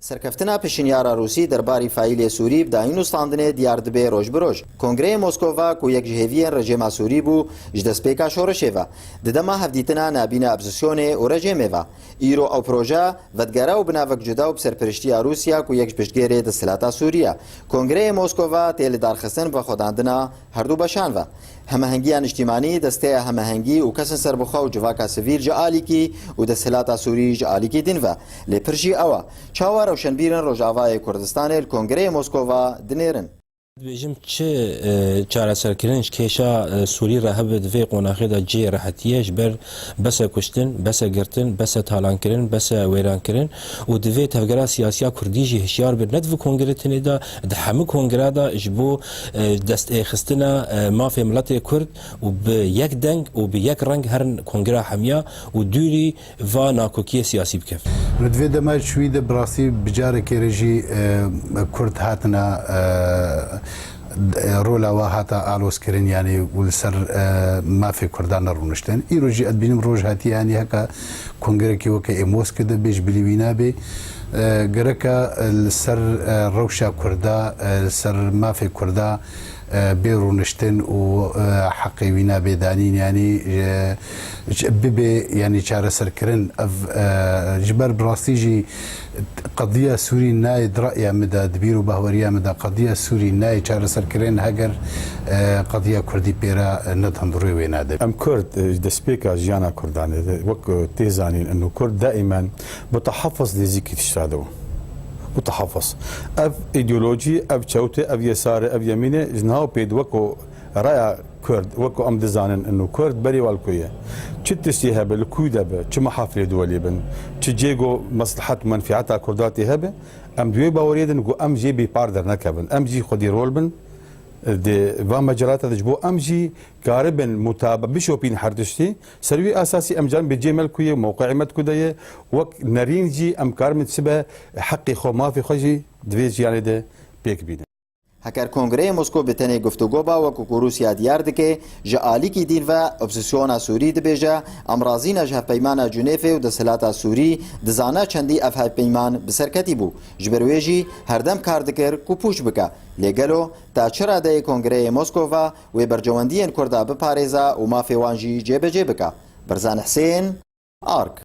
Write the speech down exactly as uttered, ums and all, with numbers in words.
Serkeftina pişinyara Rûsî derbarî faîlê Sûrî bi dayîn û standinê diyar dibe roj bi roj. Kongreyê Moskova ku yek ji hêviyên rejêma Sûrî bû ji destpêka şoreşê ve, di dema hevdîtina nabîna opozîsyonê û rejêmê ve. Îro ew proje vedigere û bi navek cuda û bi serpiriştiya Rûsya ku yek ji piştgêrê desthilata Sûrî ye. Kongreyê Moskova tê lidarxistin bi vexwedandina herdu beşan ve. Hemehengiya niştîmanî, desteya hemehengî û kesên serbixwe û civaka sivîl ji alîkî û desthilata Sûrî ji alîkî din ve. Lê pir jî ew e, çawa rewşenbîrên Rojavayê Kurdistanê li Kongreyê Moskova dinêrin? Dibêjim çi, e, çareserkirin ji kêşa, e, Sûrî re hebe di vê qonaxê de cihê rehetiyê ji ber bese kuştin, bese girtin, bese talankirin, bese wêrankirin û divê tevgera siyasiya Kurdî jî hişyar be, ne di vê kongre tenê de, di hemû kongre de ji bo, e, destêxistina, e, mafê miletê Kurd û bi yek deng û bi yek reng herin kongra hemiya û dûrî va nakokiyê siyasî bikevin. Li divê dema çûyî de bi rastî bi carekê re jî, e, Kurd hatina, e, e, rola wa hata alozkirin, yanî û li ser, e, mafê Kurdan nerûniştin. Îro jî ez dibînim roj hatiye, yanî heka kongrekî weke ê Moskê de bê ji bilî wî nabê. E, gereka, e, li ser, e, rewşa Kurda, e, li ser mafê Kurda, e, bê rûniştin û, e, heqê wî nabê danîn, yanî, e, ji-, bibe, yanî çareserkirin. Ev, e, ji ber bi rastî jî qediya Sûrî nayê di ra'ya min de, di bîr û bahweriya min de qediya Sûrî nayê çareserkirin heger, e, qediya Kurdî pê re, e, ne di hundirê wê nade. Em Kurd, e, ji destpêka jiyana Kurdan e, wek, e, tê zanîn, ino Kurd daîmen mutahafiz nêzîkî tişta de bû. Mutahafiz. Ev îdeolojî, ev çewt e, ev yesar e, ev yemîn e, ji niha û pê di weko raya Kurd, weko em dizanin, ino Kurd berê wa li ku ye. Çi tiştê hebe, li ku de be, çi mehafilê duwelî bin, çi cêgo meslihet û menfîeta Kurda tê hebe, em di wê baweriyê din ku em jê bêpar dernekevin. Em jî xwedî rol bin, di van mecelata de ji bo em jî karibin mutabe-, bişopîn her tiştî. Ser wî esasî em can bê cê me li ku ye, mewqeyê me di ku de ye, wek nerîn jî em karibin sibe heqê xwe, mafê xwe jî di vê jiyanê de pêk bînin. Heger Kongreyê Moskow bi tenê guftûgo ba, wekû ku Rûsya diyar dike, ji alîkî dîn ve opozîsyona Sûrî dibêje, em razî ne ji hevpeymana Cunêfê û desthilata Sûrî dizane çendî ev hevpeyman bi serketî bû. Ji ber wê jî herdem kar dikir ku pûç bike. Lê gelo ta çi radeyê Kongreyê Moskova wê bercewendiyên Kurda biparêze û mafê wan jî cêbecê bike? Berzan Hisên, Ark.